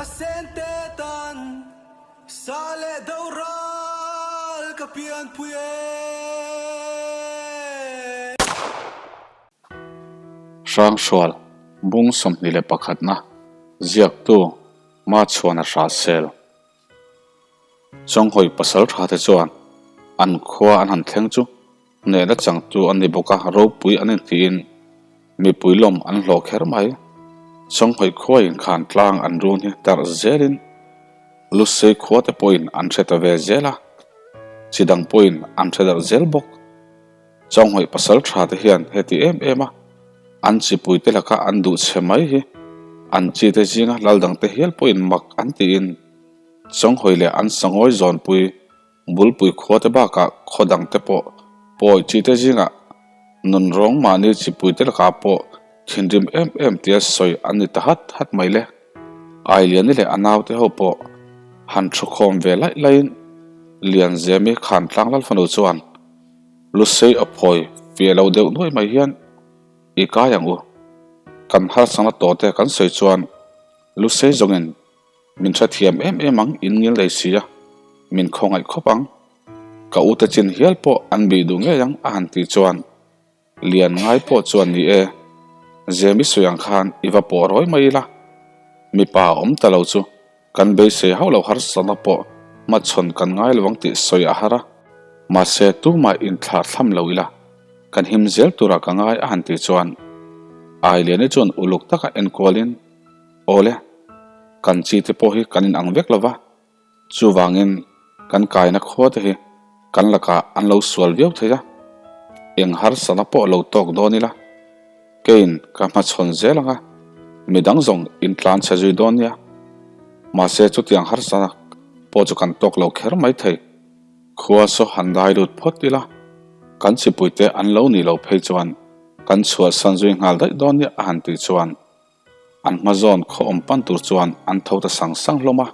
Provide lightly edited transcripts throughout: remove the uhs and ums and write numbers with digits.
sente tan sa leh do ral ka pianpui e. Hrangsual, Bung 21 na, Ziaktu, Machhuana Hrahsel. Chawnghawi pasal tha te chuan an khua an han thleng chu hnehna changtu an ni bawk a, ropui an intiin mipui lawm an hlawh kher mai. Chawnghawi khua in khan tlang an run hi darh zelin Lusei khua te pawhin an hre ta ve zel a, chi dang pawhin an hre darh zel bawk. Chawnghawi pasal tha te hian heti em em a, an chipui te laka an duh chhe mai hi an chi te zinga lal dang te hial pawhin mak an tiin, Chawnghawi leh an sangawi zawnpui bulpui khua te bakah khaw dang te pawh pawi chi te zingah nun rawng mahni chipui te lakah pawh thinrim em em tia sawi an ni ta hat hat mai le. Ailiani leh a naute ho pawh han thukhawm ve laih laihin Lianzemi Khantlang Lalfanu chuan Lusei a phawi fiah lo deuh nuai mai hian i kai ang u. Kan harsakna tawhte kan sawi chuan Lusei zawngin Min hrethiam em em ang, in ngil lei si a, min khawngaih khawp ang. Ka ute chin hial pawh an bih duh ngei ang a han tih chuan Lian ngai pawh chuan ni e, Zemi sawi ang khan i va pawh rawi mai ila. Mipa awm ta lo chu kan beisei hauh lo harsatna pawh hmachhawn kan ngai lo ang tih sawi a har a. Mahse tumah inthlah thlam lo ila kan him zel turah ka ngai a han tih chuan Ailiani chuan uluk taka enkualin Awle, kan chi te pawh hi kan inang vek lo va, chuvangin kan kaina khua te hi kan lakah an lo sual viau thei a, eng harsatna pawh lo tawk dawn ila, keiin ka hmachhawn zel ang a, midang zawng intlan chhe zui dawn nia. Mahse chutiang harsatna pawh chu kan tawk lo kher mai thei. Khua saw han dai lut phawt ila, kan chipuite an lo nih loh phei chuan kan chhuahsan zui nghal daih dawn nia a han tih chuan, An hma zawn khaw awm pan tur chuan an tho ta sang sang hlawm a.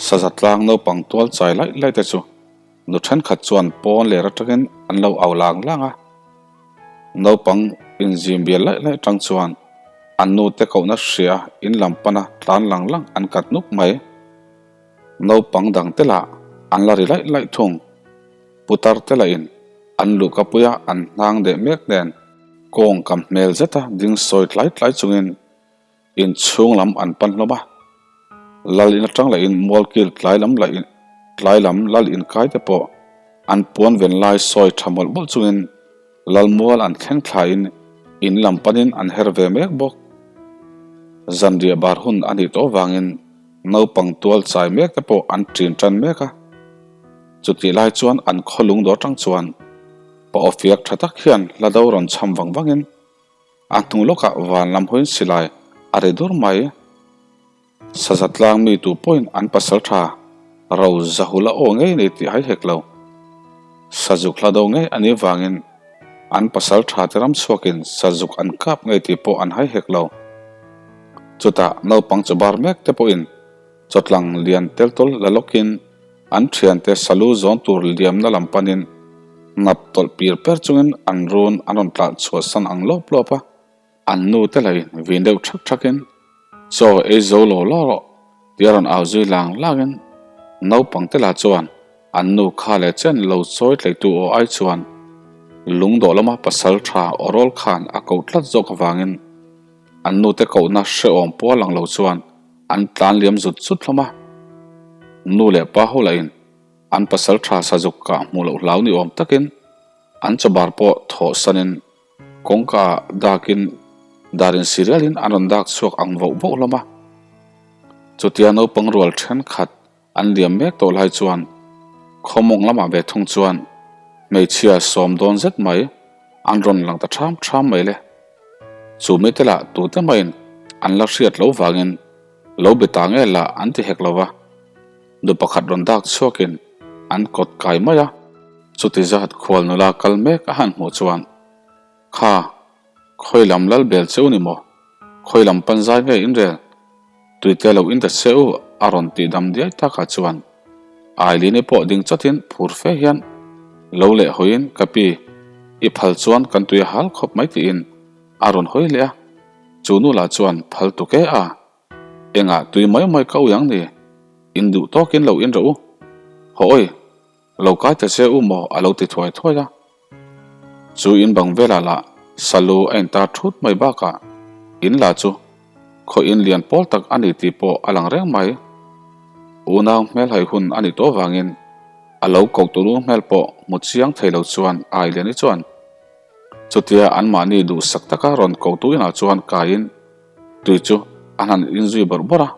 Saza tlang naupang tual chai laih laih te chu nu thenkhat chuan pawn ler atangin an lo au lang lang a. Naupang inzim bial laih laih atang chuan an nu te kohna hria in lam pana tlan lang lang an kat nuk mai. Naupang dang te lah an la ri laih laih thung. Putar te lahin an luhkapuia an hnang deh mek nen kawng kam hmel zeta ding sawi tlai tlai chungin inchhung lam an pan hlawm a. Lal in atang lahin mualkil tlai lam lahin tlai lam lal inkai te pawh an puan ven lai sawi tha mawlh mawlh chungin lal mual an thleng thlain in lam panin an her ve mek bawk. Zanriah bar hun a nih tawh vangin naupang tual chai mek te pawh an ṭin ṭan mek a. Chutih lai chuan an khaw lung dawr tang chuan pa aw fiak tha tak hian hla do rawn chham vang vangin a hnu lawkah van lam hawiin silai a ri dur mai. Saza tlang mi tu pawhin an pasal tha ro zahul a aw ngei nei tih hai hek lo. Sazuk hla do ngei a nih vangin an pasal tha te ram chhuakin sazuk an kap ngei tih pawh an hai hek lo. Chutah naupang chu bar mek te pawhin chawtlang lian tel tawl la lawkin An thiante salu zawn tur liamna lam panin hnap tawlh pir per chungin an run an rawn tlah chhuah san ang lawp lawp a. An nu te lahin vin deuh thak thakin, Chaw ei zo lo law rawh tia rawn au zui lang langin naupang te lah chuan an nu kha leh chen lo chawi tleitu aw ai chuan lungdawh lama pasal tha awrawl khan a koh tlat zawk avangin an nu te kohna hrehawm pual ang lo chuan An tlan liam zut zut hlawm a, nu leh pa ho lahin an pasal tha sazuk kah hmuh loh hlau ni awm takin an chawbar pawh thawh sanin kawngka dakin darin si rialin an rawn dak chhuak ang voh voh hlawm a. Chutia naupang rual thenkhat an liam mek tawh lai chuan khawmawng lamah ve thung chuan hmeichhia sawm dawn zet mai an rawn lang ta ṭham ṭham mai le. Chu mite lah tute maiin an la hriat loh vangin lo be ta nge lah an ti hek lo va, nu pakhat rawn dak chhuakin an kawt kai mai a. Chuti zat khual nula kal mek a han hmuh chuan, Kha, khawi lam lal bel che u ni maw? Khawi lam pan zai nge in rel? Tuite lo in ta che u a rawn tih dam diai takah chuan Aileen-i pawh ding chawtin phur fe hian lo leh hawiin ka pi, i phal chuan kan tui a hal khawp mai tiin a rawn hawi leh a, chu nu lah chuan phal tuk e a. Engah tui mai mai ka ui ang ni? In duh tawkin lo in rawh u. Haw awi, lo kai ta che u maw a lo ti thuai thuai a. Chu in bang velah lah salu a intar thut mai bakah in la chu khaw in lian pawl tak a ni tih pawh a lang reng mai. Unau hmelhai hun a nih tawh vangin a lo koh turu hmel pawh hmu chiang thei lo chuan Ailiani chuan chutia anmahni duhsak taka rawn kotu inah chuan kaiin tui chu a han inzui bawrh bawrh a.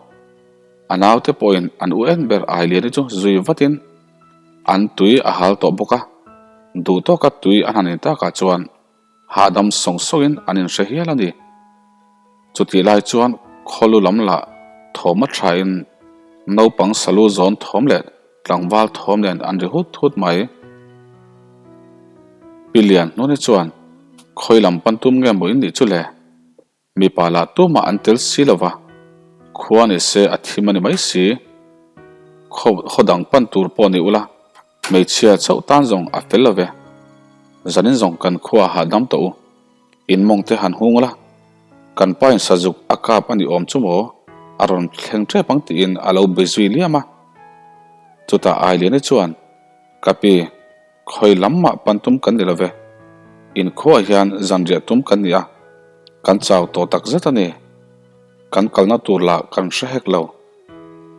A naute pawhin an u en ber Ailiani chu zui vatin an tui a hal tawh bawk a, duh tawka tui an han in takah chuan hahdam sawng sawngin an inhre hial a ni. Chutih lai chuan khawlu lam lah thawm a thain naupang salu zawn thawm leh tlangval thawm nen an ri hut hut mai. Pi Lianhnuni chuan khawi lam pan tum nge maw in nih chu le? Mipa lah tumah an tel si lo va, khua ni se a thim a ni mai si. Khaw dang pan tur pawh ni ula, hmeichhia chauh tan zawng a fel lo ve. Zanin zawng kan khua hahdam tawh u, in mawng te han hung ula, kan pa in sazuk a kap a ni awm chu maw, a rawn thleng tep ang tiin a lo be zui liam a. Chutah Ailiani chuan, Ka pi, Khawi lam mah pan tum kan ni lo ve. Inkhuaah hian zanriah tum kan ni a, kan chau tawh tak zet a ni. Kan kalna tur lah kan hre hek lo.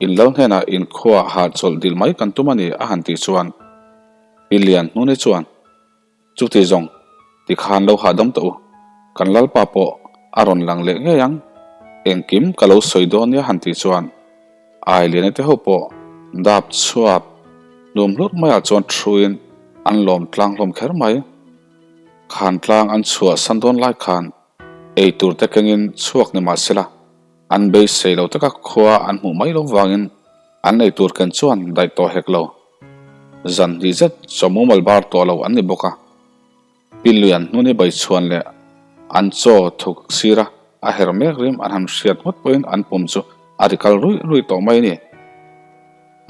In lo hnenah inkhuaah hahchawlh dil mai kan tum a ni a han tih chuan Pi Lian Hnuni chuan, Chuti zawng, tikhan lo hahdam tawh u, kan Lalpa pawh a rawn lang leh ngei ang, engkim ka lo sawi dawn nia han tih chuan Ailiani te ho pawh dap chhuap hnum hlut maiah chuan thuin an lawm tlang hlawm kher mai. Khan tlang an chhuah san dawn lai khan ei tur te kengin chhuak ni mah sela an beisei lo taka khua an hmuh mai lo vangin an ei tur ken chuan daih tawh hek lo. Zan hnih zet chaw mumal bar tawh lo an ni bawk a. Pi Lian hnuni bai chhuan leh an chaw thuk sira a her mek rim an han hriat ngawt pawhin an pum chu a ri kal ruih ruih tawh mai a ni.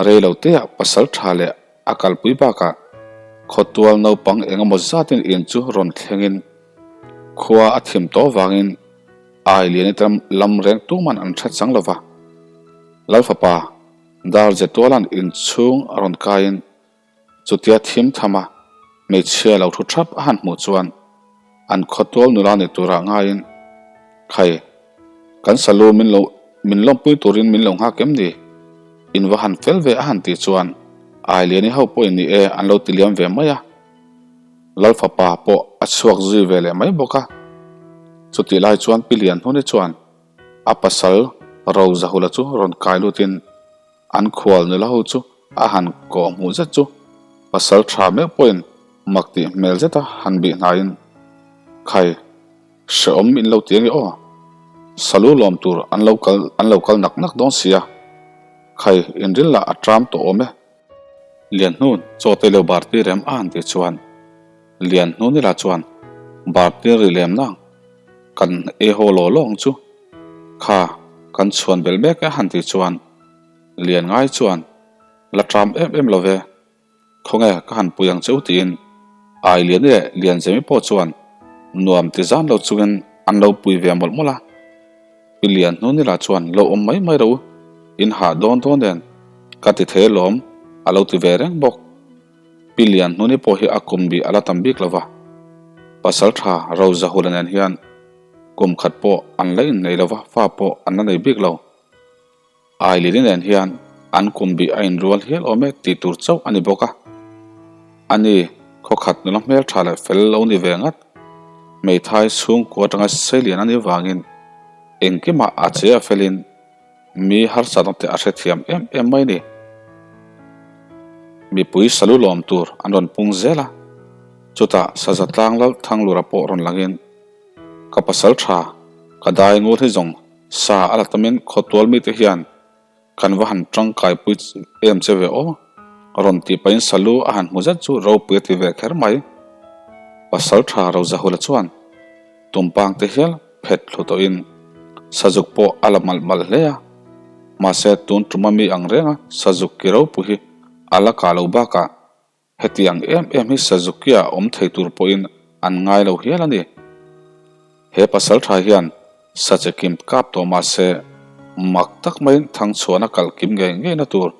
Rei lo teah pasal tha leh a kalpui bakah khawtual naupang eng emaw zatin in chu rawn thlengin khua a thim tawh vangin ai lian i lam reng tuman an hre chang lo va. Lalfapa Darzetuala'n inchhung a rawn kaiin Chutia thim thama hmeichhia lo thu thap a han hmuh chuan an khawtual nula ni turah ngaiin, Khai, kan salu min lo min lawmpui turin min lo nghak em ni? In va han fel ve a han tih chuan Ailiani ho pawhin ni e an lo ti liam ve mai a. Lalfapa pawh a chhuak zui ve leh mai bawk a. Chutih lai chuan Pi Lianhnuni chuan a pasal Rozahula chu rawn kai lutin, An khual nula ho chu a han kawh hmuh zet chu pasal tha meuh pawhin mak tih hmel zeta han bih hnaiin, Khai, hrehawm in lo ti ange aw, salu lawm tur an lo kal an lo kal nak nak dawn sia, khai inril lah a ṭam tawh awm e. Lianhnun chaw te lo bar tir em a han tih chuan Lianhnuni lah chuan bar tir ri lem nang, kan ei haw law law ang chu. Kha, kan chhuan belh mek e han tih chuan Lian ngai chuan la ṭam em em lo ve, khawnge ka han pui ang che u tiin Ai Liani leh Lianzemi pawh chuan nuam ti zan lo chungin an lo pui ve mawlh mawlh a. Pi Lian Hnuni lah chuan lo awm mai mai ro, in hah dawn dawn nen ka ti thei alawm a lo ti ve reng bawk. Pi Lian Hnuni pawh hi a kum bih a la tam bik lo va, pasal tha Rozahula nen hian Kum khat pawh an la innei lo va, fa pawh an la nei bik lo. Ailini nen hian an kum bih a inrual hial awm e tih tur chauh a ni bawk a. Ani, khawkhat nula hmel tha leh fel lo ni ve ngat. Hmeithai chhungkua atanga seilian a nih vangin engkimah a che a felin mi harsatna te a hrethiam em em mai ni. Mipui salu lawm tur an rawn pung zel a, chutah saza tlang lal Thanglura pawh rawn langin, Ka pasal tha, ka dai ngur hi zawng sa a la tamin khawtual mite hian kan va han tangkai pui em che ve aw, rawn tih pahin salu a han hmu zet chu ropui a ti ve kher mai. Pasal tha Rozahula chuan tumpang te hial phet thlu tawhin sazuk pawh a la malh malh hle a, mahse tun tuma mi ang renga sazuk ki ropui hi a la kah lo bakah Hetiang em em hi Suzuki-a awm thei tur pawhin an ngai lo hial a ni. He pasal tha hian sache kim kap tawh mah se, Mak tak maiin Thangchhuana kal kim ngei ngeina tur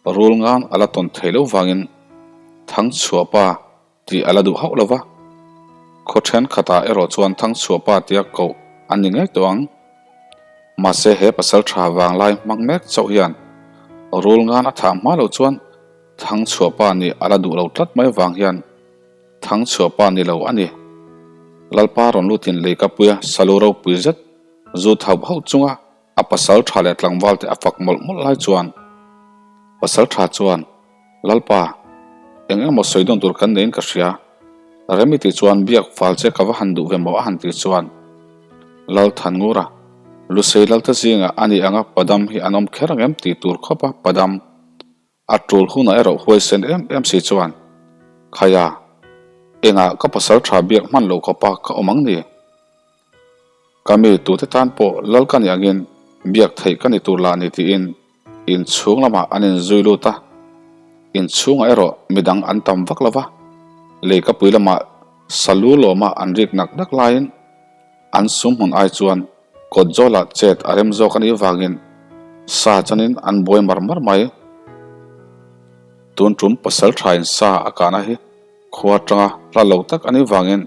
rul ngan a la tawn thei lo vangin Thangchhuahpa tih a la duh hauh lo va. Khaw thenkhatah erawh chuan Thangchhuahpa tia koh an ni ngei tawh ang. Mahse he pasal tha vanglai hmang mek chauh hian rul ngan a thah hma loh chuan Thangchhuahpa nih a la duh lo tlat mai vang hian Thangchhuahpa ni lo a ni. Lalpa rawn lutin leikapuia salu ropui zet zu thauh hauh chunga a pasal tha leh tlangval te a fak mawlh mawlh lai chuan pasal tha chuan Lalpa, eng emaw sawi dawn tur kan neiin ka hria. Remi tih chuan biak fal che ka va han duh ve maw a han tih chuan Lal Thanngura, Lusei Lalte zingah a ni anga Padam hi an awm kher ang em tih tur khawp a Padam a tul hunah erawh huaisen em em si chuan Khaia, engah ka pasal tha biak hman loh khawpa ka awm ang ni? Ka mi tute tan pawh lal ka nih angin biak theih ka ni tur lah ni tiin inchhung lamah an inzui lut a. Inchhungah erawh midang an tam vak lo va, leikapui lamah salu lawma an rik nak nak laiin an sum hmun ai chuan kawt zawlah chet a rem zawk a nih vangin sa chanin an buai mar mar mai. Tun tum pasal thain sa a kahna hi khua atanga hla lo tak a nih vangin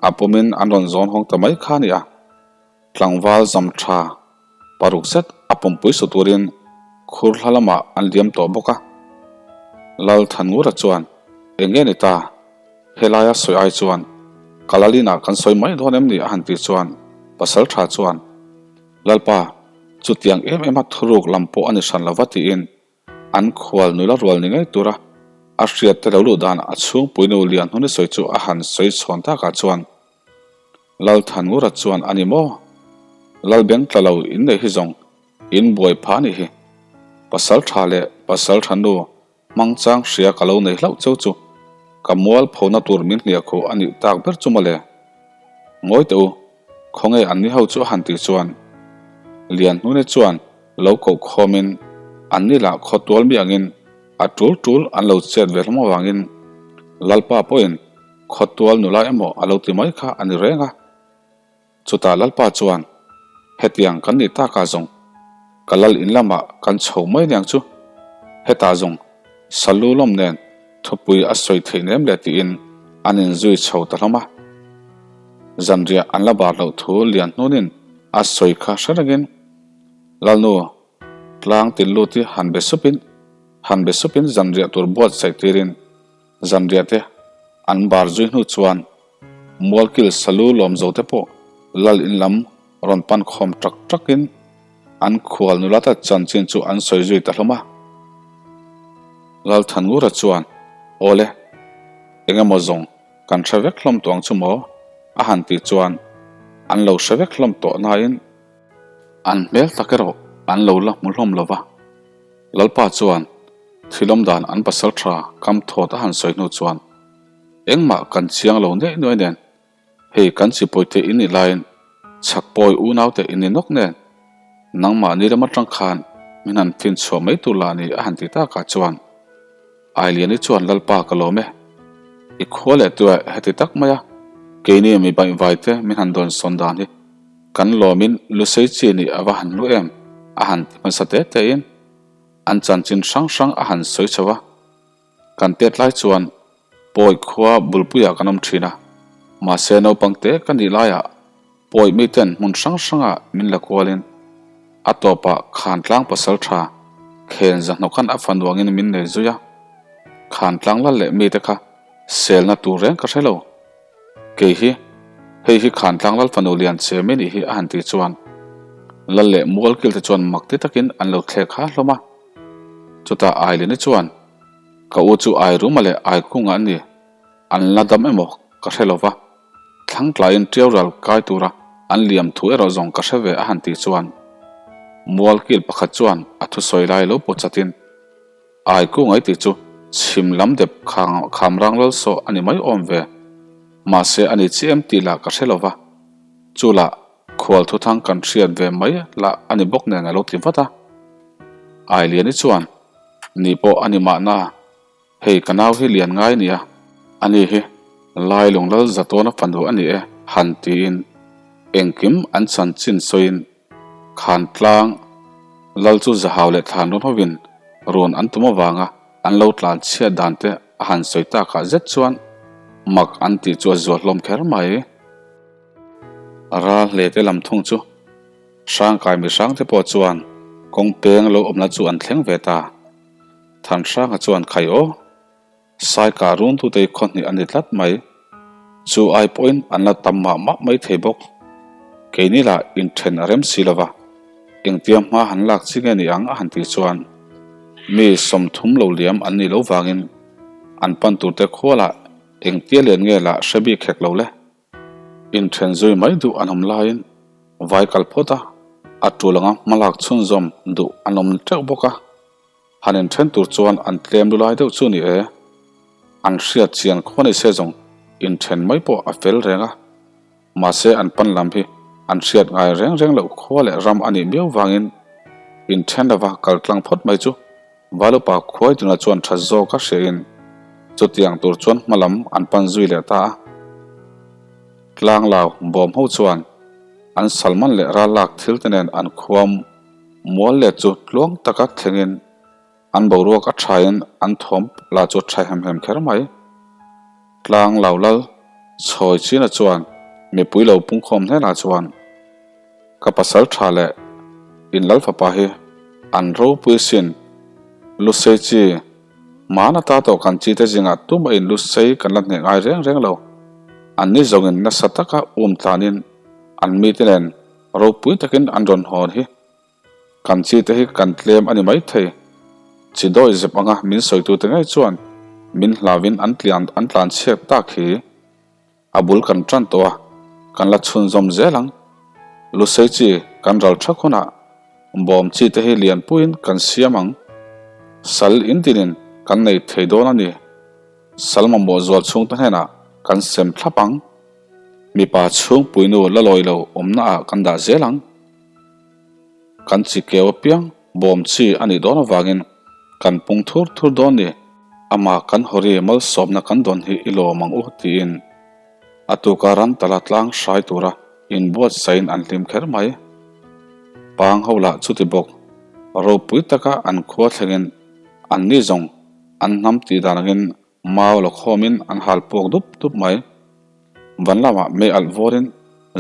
A pumin an rawn zawn hawng ta mai kha a ni a, tlangval zam tha paruk zet a pumpui su turin khur hla lamah an liam tawh bawk a. Lal Thanngura chuan, Eng nge ni ta? Helaia sawi ai chuan ka Lalinah kan sawi mai dawn em ni? a han tih chuan pasal tha chuan, Lalpa, chutiang em em a thuruk lam pawh a ni hran lo va tiin An khual nula rual ni ngei tura a hriat te lo luh dan a chhungpuinu Lianhnuni sawi chu a han sawi chhawn takah chuan Lalthanngura chuan a ni maw? Lalbeng tla lo in nei hi zawng in buai phah a nih hi. Pasal tha leh pasal tha nu hmangchang hria ka lo nei hlauh cheu chu ka mual phona tur min hliah khuh a nih tak ber chu mawle. Ngawi teh u, khawnge an ni ho chu a han tih chuan Lianhnuni chuan Lo koh khawmin an ni lah khaw tual mi angin a tul tul an lo chet ve hlawm avangin Lalpa pawhin khaw tual nula emaw a lo ti mai kha a ni reng a. Chutah Lalpa chuan, Hetiang kan nih takah zawng ka lal in lamah kan chho mai niang chu, hetah zawng salu lawm nen thupui a sawi theih nem le tiin an inzui chho ta hlawm a. Zanriah an la bar loh thu lian hnunin a sawi kha hre rengin, Lalnu, tlang tin lut hi han be supin, han be supin zanriah tur buatsaih tirin zanriah te an bar zui hnu chuan Mualkil salu lawm zo te pawh lal in lam rawn pan khawm ṭak ṭakin an khual nula ta chanchin chu an sawi zui ta hlawm a. Lalthanngura chuan, Awle, eng emaw zawng kan hre vek hlawm tawh ang chu maw? a han tih chuan an lo hre vek hlawm tawh nain, An hmel tak erawh an lo la hmu hlawm lo va. Lalpa chuan thilawm dan an pasal tha kam thawt a han sawi hnu chuan, Engmah kan chiang lo neih nuai nen, hei kan chipawite in nih laiin chhak pawi unaute in ni nawk nen, nangmah ni lam atang khan min han fin chhuah mai tur lah ni a han ti takah chuan Ailiani chuan Lalpa ka lawm e, i khua leh tuah heti tak mai a, keini mi baihvaite min han dawn sawn dan hi. Kan lawmin Lusei chi nih a va han hlu em? a han ti hmasa te tein an chanchin hrang hrang a han sawi chho a. Kan tet lai chuan Pawi khua bulpuiah kan awm thin a, mahse naupang te ka nih laiah Pawi miten hmun hrang hrangah min la kualin a tawpah Khantlang pasal tha Khen Zahnawkhan a fanuangin min nei zui a, Khantlang lal leh mite kha selna tur reng ka hre lo. Kei hi, hei hi Khantlang Lal fanu lian che mai nih hi a han tih chuan Lal leh Mualkil te chuan mak ti takin an lo thlek ha hlawm a. Chutah Ailini chuan, Ka u chu Airuma leh Aikunga an ni, an la dam emaw ka hre lo va, thlangtlaiin ṭiau ral kai tura an liam thu erawh zawng ka hre ve a han tih chuan Mualkil pakhat chuan a thusawi lai lo pawh chatin, Ai ku ngai tih chu chhim lam dep kham rang lal saw a ni mai awm ve. Mahse a ni chi em tih lah ka hre lo va. Chu lah khual thuthang kan hriat ve mai lah a ni bawk nen a lo ti vat a. Ai Liani chuan, Ni pawh a ni mahna, hei ka nau hi lian ngai nia, ani hi Lailung lal Zatawna fanu a ni e han tiin engkim an chanchin sawiin Khantlang. Lal chu Zahau leh Thlanrawn hovin rawn an tum avanga an lo tlan chhiat dan te a han sawi takah zet chuan mak an tih chu a zual hlawm kher mai. Ral hle te lam thung chu Hrangkai mi hrang te pawh chuan kawng peng lo awmna chu an thleng ve ta. Thanhranga chuan khai aw. Saika runtute khaw hnih a ni tlat mai. Chu ai pawhin an la tam mah mah mai thei bawk. Keini lah inthen a rem si lova, engtia hma han lak chi nge ni ang a han tih chuan mi 30 lo liam an nih loh vangin an pan turte khualah engtia lian nge lah hre bik hek lo le. Inthen zui mai duh an awm laiin vai kal phawt a, a tul anga hma lak chhunzawm duh an awm teuh bawk a. Han inthen tur chuan an tlem lu lai deuh chu ni e. An hriat chian khuan i se zawng inthen mai pawh a fel reng a. Mahse an pan lam hi an hriat ngai reng reng loh khua leh ram a nih miau vangin inthen lova kal tlang phawt mai chu Valupa Khuaiduna chuan tha zawk a hriain chutiang tur chuan hma lam an pan zui leh ta a. Tlanglau bawm ho chuan an Salman leh rallak thil te nen an khuam Mual let chu tluang taka thlengin an boruak a thain an thawm lah chu a tha hem hem kher mai. Tlang lo lal chhawi china chuan mipui lo pungkhawm hnenah chuan ka pasal tha leh in lal fapa hi an ropui sin lusei chi hmaan ata tawh kan chi te zingah tumah in lusei kan la hneh ngai reng reng lo. Anni zawngin nasa taka um tlanin an mite nen Ropui takin an rawn hawn hi kan chi te hi kan tlem a ni maithei. Chi dawi zep anga min sawitute ngei chuan min hlauin an tlian an tlan chhiat tak hi a bul kan tan tawh a, kan la chhunzawm zel ang. Lusei chi kan ral thak hunah bawm chi te hi lianpuiin kan siam ang. Sal intinin kan nei thei dawn a ni. Sal mamawh zual chhungte hnenah kan sem thlap ang. Mipa chhungpuinu la lawi lo awmna ah kan dah zel ang. Kan chi keu apiang bawm chi a nih dawn avangin kan pung thur thur dawn ni. Amah kan hawri malsawmna kan dawn hi i lawm ang u tiin a tuka ram tala tlang hrai tura inbuatsain an hlim kher mai. Pang ho lah chuti bawk ropui taka an khua thlengin anni zawng an hnam tih dan angin Mau la khawmin an hal puak dup dup mai. Van lamah mei alh vawrin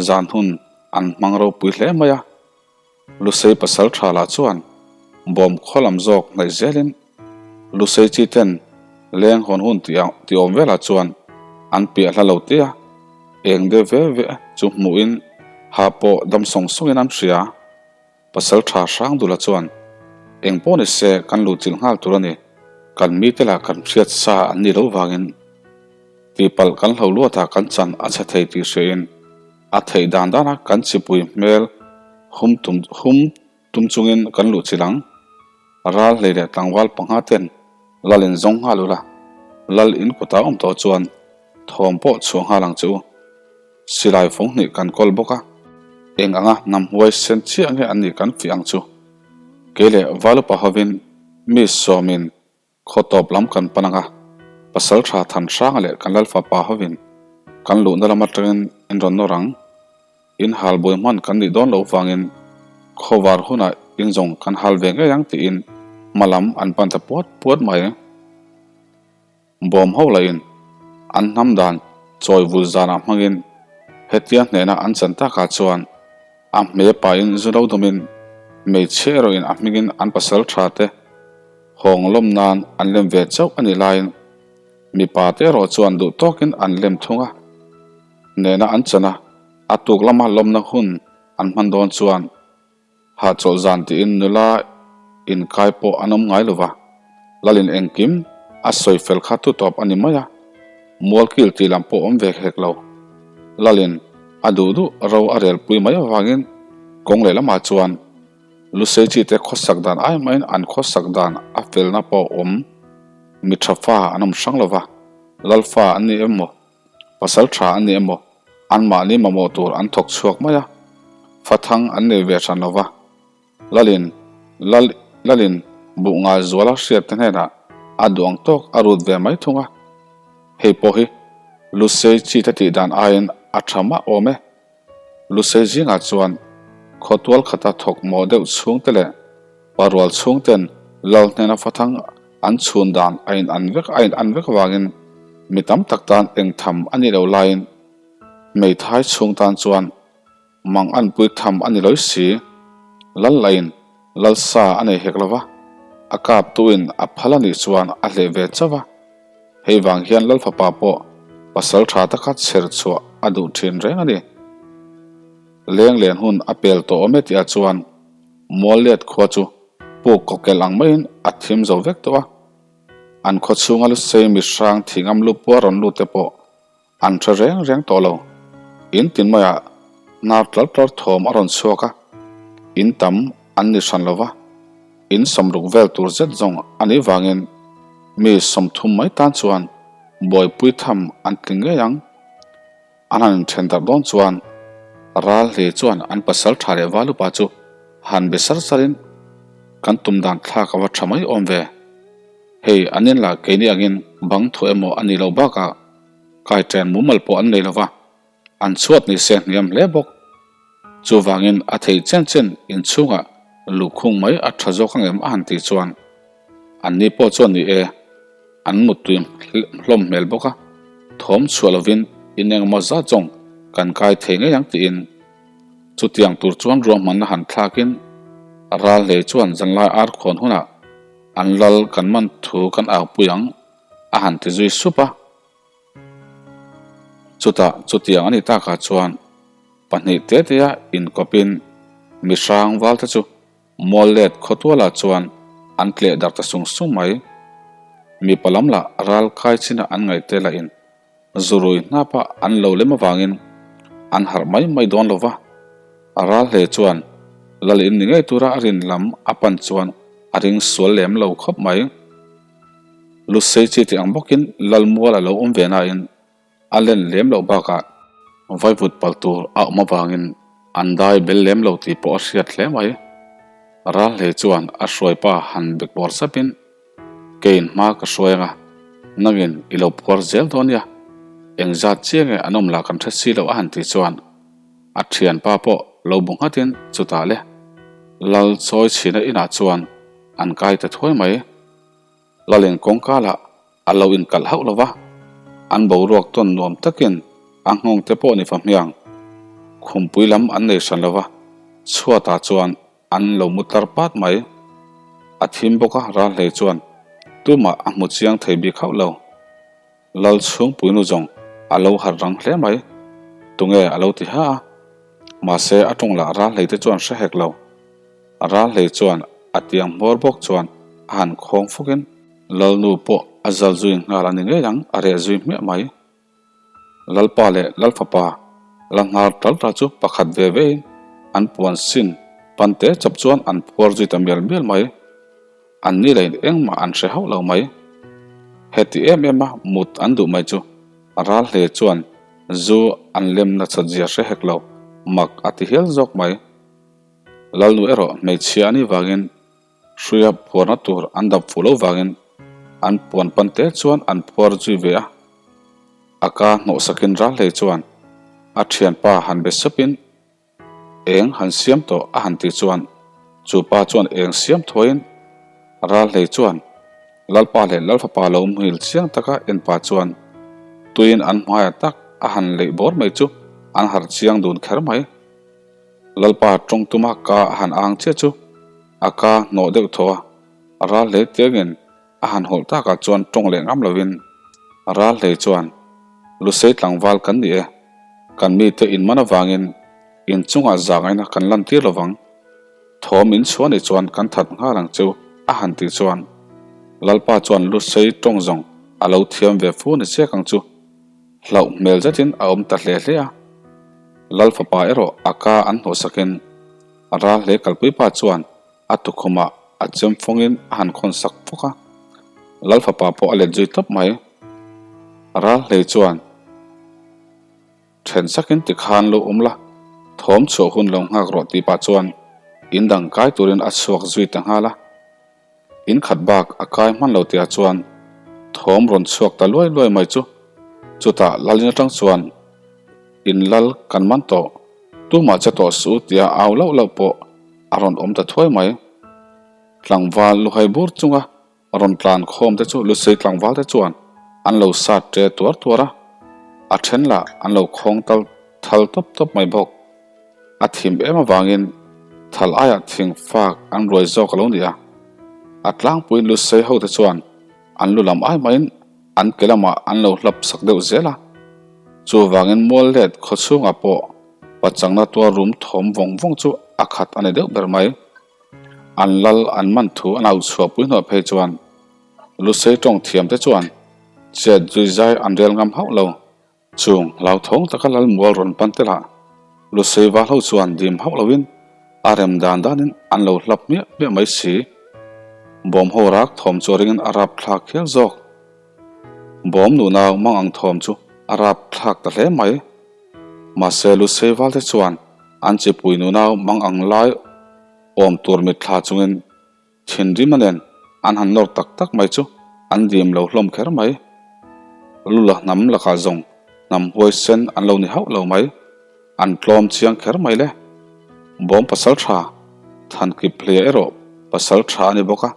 zan hun an hmang ropui hle mai a. Lusei pasal tha lah chuan bawm khaw lam zawk hnaih zelin Lusei chi ten leng hawn hun tih awm velah chuan an piah hla lo te a, eng deuh ve ve chu hmuhin ha pawh dam sawng sawngin an hria. Pasal tha hrang dula chuan, Eng pawh ni se kan luhchilh nghal tur a ni, kan mite lah kan hriat sa an nih loh vangin tihpalh kan hlo luatah kan chan a chhe thei tih hriain a theih dan dana kan chipui hmel hum tum hum tum chungin kan luhchilh ang. Ral hlei leh tlangval pangha ten lal in zawng nghal ula, lal in kutah awm tawh chuan thawm pawh chhuah nghal ang che u. Silai fawng hnih kan kawl bawk a, eng anga hnam huai sen chiah nge an nih kan fiah ang chu. Kei leh Valupa hovin mi sawmin khaw tawp lam kan pan ang a, Pasaltha Thanhranga leh kan Lalfapa hovin kan luhna lam atangin in rawn nawr ang. In hal buai hman kan nih dawn loh vangin khawvar hunah in zawng kan hal ve ngei ang tiin hma lam an pan ta puat puat mai. Bawm ho lahin an hnam dan chawi vul zanah hmangin hetia hnehna an chan takah chuan a hme pahin zu lo dawmin hmeichhia erawhin a hmingin an pasal tha te hawng lawm nan an lem ve chauh a nih laiin mipa te erawh chuan duh tawkin an lem thung a, hnehna an chan a, a tuk lama lawmna hun an hman dawn chuan Hahchawlh zan tiin nula inkai pawh an awm ngai lova, Lalin engkim a sawi fel kha tu tawp a ni mai a, mualkil tih lam pawh awm ve hek lo. Lalin a duh duh ro a relpui mai avangin kawng lehlamah chuan Lusei chi te khawsak dan ai maiin an khawsak dan a felna pawh awm mi tha fa an awm hrang lova, Lalfa an ni em maw? Pasal tha an ni emaw, anmahni mamawh tur an thawk chhuak mai a, fathang an nei ve hran lo va. Lalin, Lal, Lalin buh ngai zuala hriat te hnenah a duh ang tawk a rut ve mai thung a. Hei pawh hi Lusei chi te tih dan aiin a tha mah awm e. Lusei zingah chuan khawtual khata thawk mawh deuh chhung te leh. Parual chhungten lal hnena fathang an chhun dan a in an vek a in an vek avangin mi tam tak tan eng tham a nih loh laiin hmeithai chhung tan chuan mang an pui tham a ni lawi si. Lal lain lal sa a nei hek lova, a kaptuin a phal a nih chuan a hleh ve chauh a. Hei vang hian lal fapa pawh pasal tha taka chher chhuah a duh thin reng a ni. Leng len hun a pel tawh awm e tih ah chuan Mual let khua chu puk kawkel ang maiin a thim zo vek tawh a. An khaw chhunga lusei mihrang thingam lu puar rawn lut te pawh an hre reng reng tawh lo. In tin maiah hnar tlar tlar thawm a rawn chhuak a, in tam an ni hran lo va, in sawmruk vel tur zet zawng a nih vangin mi 30 mai tan chuan buaipui tham an tling ngei ang. An han inthen darh dawn chuan ral hle chuan an pasal tha leh val upa chu han be sar sarin kan tum dan thlak a va tha mai awm ve. Hei an in lah keini angin bang thu emaw a nih loh bakah kai ṭen mumal pawh an nei lova, an chhuat ni se hniam hle bawk. Chuvangin a theih chen chen inchhungah luhkhung mai a tha zawk ang em a han tih chuan anni pawh chuan ni e, an muttui hlawm hmel bawk a, thawm chhuah lovin in engemaw zat zawng kan kai thei ngei ang tiin chutiang tur chuan ruahmanna han thlakin ral hlei chuan zanlai ar khawn hunah an lal kan man thu kan aupui ang a han ti zui sup a. Chutah chutiang a nih takah chuan pahnih te tea inkawpin mi hrang valte chu mual let khawtualah chuan an tleh darh ta sung sung mai. Mipa lam lah ral kai china an ngaihte lahin zurui hnapa an lo lem avangin an harh mai mai dawn lo va. Ral hle chuan lal in ni ngei tura a rin lam a pan chuan a ring sual lem lo khawp mai. Lusei chi tih ang bawkin Lalmual a lo awm ve nain a len lem loh bakah vaivut pal tur a awm avangin an dai bel lem lo tih pawh a hriat hle mai. Ralhlei chuan a hruaipa han be kuar sapin, Keiin hma ka hruai anga, nangin i lo phuar zel dawn nia, engzat chiang nge an awm lah kan hre si lo a han tih chuan a thianpa pawh lo bu nghatin chutah le Lal chawi chhina inah chuan an kai ta thuai mai. Lalin kawngka lah a lo inkalh hauh lo va, an boruak tawn nuam takin a nghawng te pawh ni fa hmiang. Khumpui lam an nei hran lo va, chhuatah chuan an lo mu tlar pat mai. A thim bawk a, Ralhlei chuan tumah a hmu chiang thei bik hauh lo. Lal chhungpuinu zawng a lo harh rang hle mai. Tunge a lo ti ha a. Mahse a tawng lah Ralhlei te chuan hre hek lo. Ralhlei chuan a tiang hmawr bawk chuan a han khawng fukin Lalnu pawh a zal zui nghal a ni ngei ang a reh zui hmiah mai. Lalpa leh Lalfapa la nghar tal tal chu pakhat ve vein an puan sin pante chawp chuan an phuar zui ta mial mial mai. An ni leh engmah an hre hauh lo mai. Heti em em a mut an duh mai chu ral hle chuan zu an lem nachat zia hre hek lo mak a ti hial zawk mai. Lalnu erawh hmeichhia a nih vangin hruia phuarna tur an dap fuh lo vangin an puan pan te chuan an phuar zui ve a. A ka hnawhsakin ral hle chuan a thianpa han be supin Eng han siam tawh a han tih chuan chu pa chuan eng siam thuaiin Ralhlei chuan Lalpa leh Lalfapa lo muhil chiang taka en pa chuan tuiin an hmaiah tak a han leih bawr mai chu an harh chiang dun kher mai. Lalpa tawng tuma ka a han ang chiah chu a ka hnawh deuh thaw a, Ralhlei tiangin A han hawlh takah chuan tawng leh ngam lovin ral hlei chuan, Lusei tlangval kan ni e, kan mite inman avangin inchungah zangaina kan lantir lovang. Thawm in chhuah nih chuan kan that nghal ang cheu a han tih chuan Lalpa chuan Lusei tawng zawng a lo thiam ve fu ni chiak ang chu. Hlauh hmel zetin a awm ta hle hle a. Lal fapa erawh a ka an hnawhsakin ral hlei kalpuipa chuan A tukhumah a chem fawngin a han khawn sak fawk a, Lal fapa pawh a let zui tawp mai. Ral hlei chuan then sakin tikhan lo awm la, thawm chhuah hun lo nghak rawh tih pah chuan in dang kai turin a chhuak zui ta nghal a. In khat bak a kai hman lo tihah chuan thawm rawn chhuak ta luai luai mai chu chutah Lalin atang chuan in lal kan man tawh, tumah che tawh suh tia au lauh lauh pawh a rawn awm ta thuai mai. Tlangval luhai bur chunga rawn tlan khawm te chu Lusei tlangval te chuan an lo sat ṭe tuar tuar a, a ṭhen lah an lo khawng tal thal tawp tawp mai bawk. A thim em avangin thal aiah thing fak an ruai zawk a lo ni a, a tlangpuiin Lusei ho te chuan an lu lam ai maiin an ke lamah an lo hlap sak deuh zel a. Chuvangin mual let khaw chhungah pawh pachangna tuar rum thawm vawng vawng chu a khat a ni deuh ber mai. An lal an man thu an auh chhuahpui hnuah phei chuan Lusei tawng thiam te chuan chet zui zai an rel ngam hauh lo. Chung hlauthawng taka lal mual rawn pan te lah Lusei val ho chuan dim hauh loin a rem dan danin an lo hlap hmiah hmiah mai si. Bawm ho rak thawm chu a ringin a rap thlak hial zawk. Bawm nunau mang ang thawm chu a rap thlak ta hle mai. Mahse Lusei val te chuan an chipui nunau mang ang lai awm tur mitthla chungin thinrim a nen an han nawr tak tak mai chu an dim lo hlawm kher mai. Lula hnam lakah zawng hnam huaisen an lo ni hauh lo mai. An tlawm chiang kher mai le. Bawm pasal tha Thankip hlia erawh pasal tha a ni bawk a,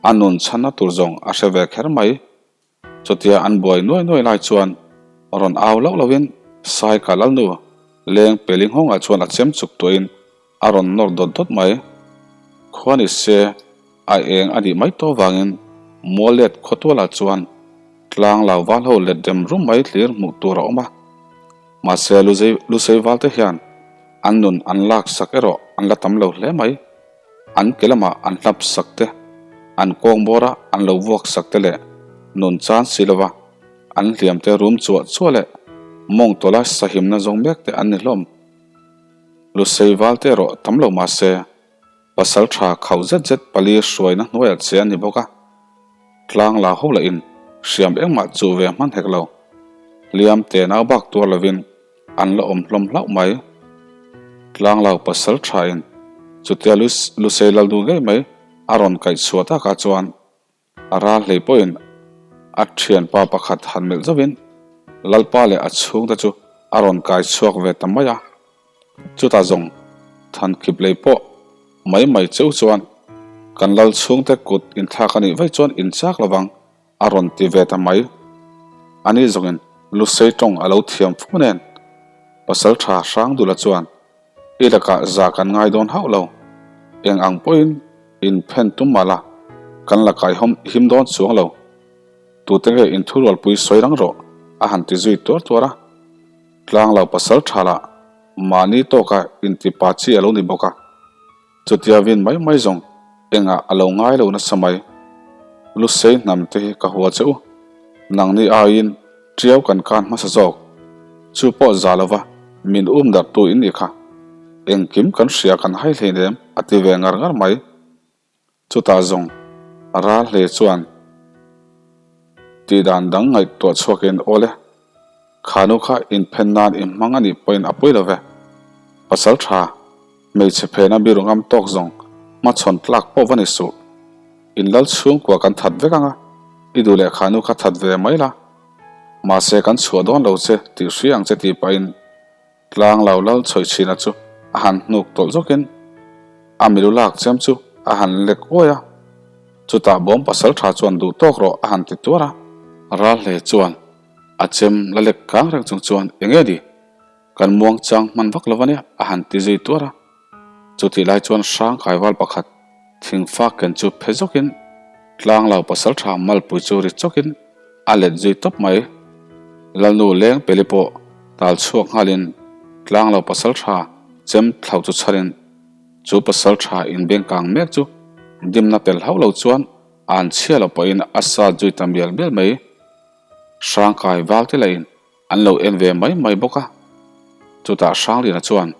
a nun chhanna tur zawng a hre ve kher mai. Chutia an buai nuai nuai lai chuan rawn au loh lohin Saika Lalnu leng peli nghawngah chuan a chem chuk tuahin a rawn nawr dawt dawt mai. Khua ni se a eng a nih mai tawh vangin Muallet khawtualah chuan tlang lau val ho let rem rum mai thlir hmuh tur a awm a. Mahse Lusei val te hian an nun an lak sak erawh an la tam lo hle mai. An ke lamah an hlap sak te, an kawng bawra an lo vuak sak te leh nun chan si lova an hliam te rum chuah chuah leh mawng tawla sahimna zawng mek te an ni hlawm. Lusei val te erawh tam lo mah se, pasal tha khauh zet zet pali hruaina hnuaiah che an ni bawk a. Tlang la ho lahin hriam engmah chuh ve hman hek lo. Hliam te nau bak tuar lovin An la awm hlawm hlauh mai. Tlanglau pasal thain chutia Lusei lal nu ngei mai a rawn kaih chhuah takah chuan a ral hlei pawhin a thianpa pakhat han melh zauhin Lalpa leh a chhungte chu a rawn kai chhuak ve ta mai a. Chutah zawng Thankhip lei pawh mai mai cheu chuan kan lal chhungte kut inthlak a nih vaih chuan inchak lovang A rawn ti ve ta mai. Ani zawngin Lusei tawng a lo thiam fu nen. Pasal tha Hrangdula chuan, I lakah za kan ngai dawn hauh lo. Eng ang pawhin in phen tum mah la, kan lakah i him dawn chuang lo. Tute nge in thurualpui sawi rang rawh, a han ti zui tuar tuar a. Tlanglo pasal tha lah mahni tawka intipa chi a lo ni bawk a. Chutia vin mai mai zawng engah a lo ngai lo nasa mai. Lusei hnam te hi ka hua che u. Nangni aiin ṭiau kan kan hmasa zawk. Chu pawh za lova min um darh tu in nih kha. Engkim kan hria kan hai hleinem a ti ve ngar ngar mai. Chutah zawng ral hle chuan tih dan dang ngaihtuah chhuakin aw le, khanu kha inphen nan i hmang a nih pawhin a pawi lo ve. Pasal tha, hmeichhe phena biru ngam tawk zawng hmachhawn tlak pawh va ni suh. In lal chhungkua kan that vek ang a, i duh leh khanu kha that ve mai la. Mahse kan chhuah dawn lo che tih hria ang che tih pahin Tlang lo lal chhawi chhina chu a han hnuk tawlh zawkin a milu lak chem chu a han lek uai a. Chutah bawm pasal tha chuan duh tawk rawh a han ti tuar a. Ral hle chuan a chem la lek kang reng chung chuan eng nge ni? Kan muang chang hman vak lo a nia a han ti zui tuar a. Chutih lai chuan hrang kaival pakhat thingfak ken chu phe zawkin tlang lo pasal tha malpui chu ri chawkin a let zui tawp mai. Lalnu leng peli pawh tal chhuak nghalin tlang lo pasal tha chem thlau chu chharin chu pasal tha inbeng kang mek chu dimna tel hauh lo chuan an chhia lo pawhin a sat zui ta mial mial mai. Hrangkai val te lahin an lo en ve mai mai bawk a. Chutah Hrangliana chuan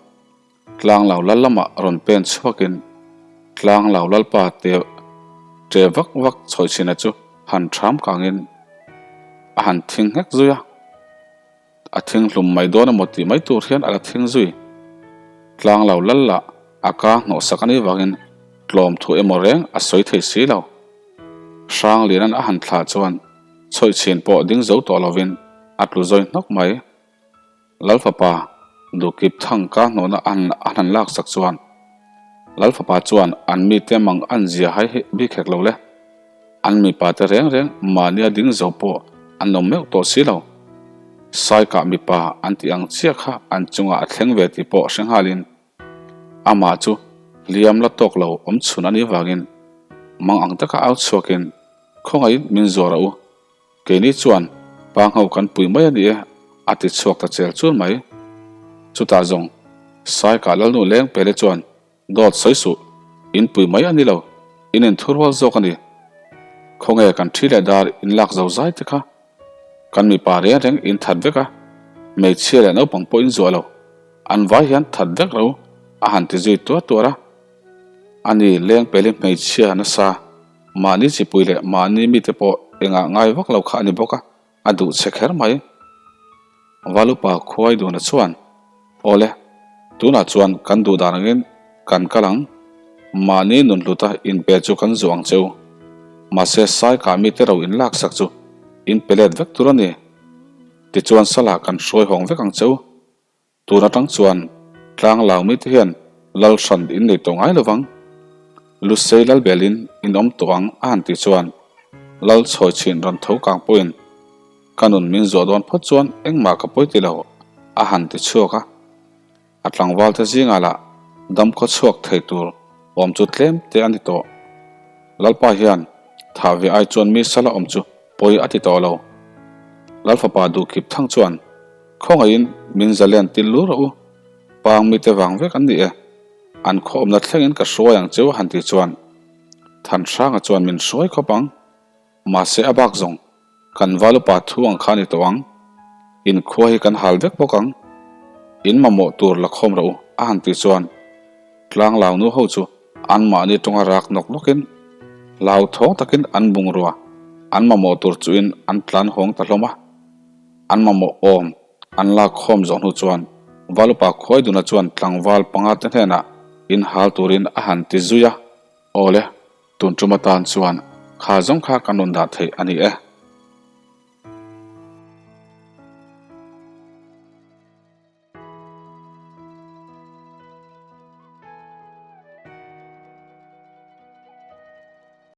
Tlanglau lal lamah rawn pen chhuakin Tlanglau lalpa te ṭe vak vak chhawichhina chu han ṭham kangin a han thing nghek zui a. A thing hlum mai dawn emaw tih mai tur hian a la thing zui. Tlanglau lal lah a ka hnawhsak a nih vangin tlawm thu emaw reng a sawi thei si lo. Hranglianan a han thlah chuan chhawichhin pawh ding zo tawh lovin a tlu zawi hnawk mai. Lalfapa Dukip thang ka hnawhna an han laksak chuan. Lal fapa chuan an mite mang an zia hai hi bik hek lo le. An mipa te reng reng mahnia ding zo pawh an awm meuh tawh si lo. Saikah mipa an tih ang chiah kha an chungah a thleng ve tih pawh hre nghalin amah chu hliam la tawk lo awm chhun a nih vangin mang ang taka au chhuakin khawngaihin min zuar a u. Keini chuan pa ngho kan pui mai a ni e, a ti chhuak ta chel chul mai. Chutah zawng Saikah Lalnu leng pele chuan Dawt sawi suh, in pui mai a ni lo, in inthurual zawk a ni. Khawnge kan thi leh dar in lak zo zai te kha? Kan mipa reng reng in that vek a, hmeichhia leh naupang pawh in zuah lo, an vai hian that vek ro a han ti zui tuar tuar a. Ani leng peli hmeichhia nasa, mahni chipui leh mahni mite pawh engah ngai vak lo kha a ni bawk a. A duh che kher mai. Valupa khuai duna chuan, Awle, tunah chuan kan duh dan angin kan kal ang. Mahni nun hluta inpe chu kan zuh ang cheu. Mahse sai kah mite ro in laksak chu in pe let vek tur a ni. Tichuan salah kan hruai hawng vek ang cheu. Tun atang chuan tlang lau mite hian lal hran in nei tawh ngai lovang. Lusei lal belin in awm tawh ang a han tih chuan lal chhawi chhin rawn tho kang pawhin ka nun min zuah dawn phawt chuan engmah ka pawi ti lo a han ti chhuak a. A tlangval te zingah lah dam khaw chhuak thei tur awm chu tlem te a ni tawh. Lalpa hian thah ve ai chuan mi sala awm chu pawi a ti tawh lo. Lal fapa duhkhip thang chuan Khawngaihin min zalen til lu rawh u, pang mite vang vek an ni e, an khawmna thlengin ka hruai ang cheu a han tih chuan Thanhranga chuan min hruai khawp ang, mahse a bak zawng kan valupa thu ang kha a ni tawh ang, in khua hi kan hal vek bawk ang, in mamawh tur la khawm rawh u a han tih chuan Tlanglau nu ho chu anmahni tawnga rak nawk nawkin hlauthawng takin an bungrua an mamawh tur chuin an tlan hawng ta hlawm a. An mamawh awm an lak khawm zawh hnu chuan Valupa Khuaiduna chuan tlangval panga te hnenah in hal turin a han ti zui a. Awle, tun tum atan chuan kha zawng kha kan rawn dah theih a ni e.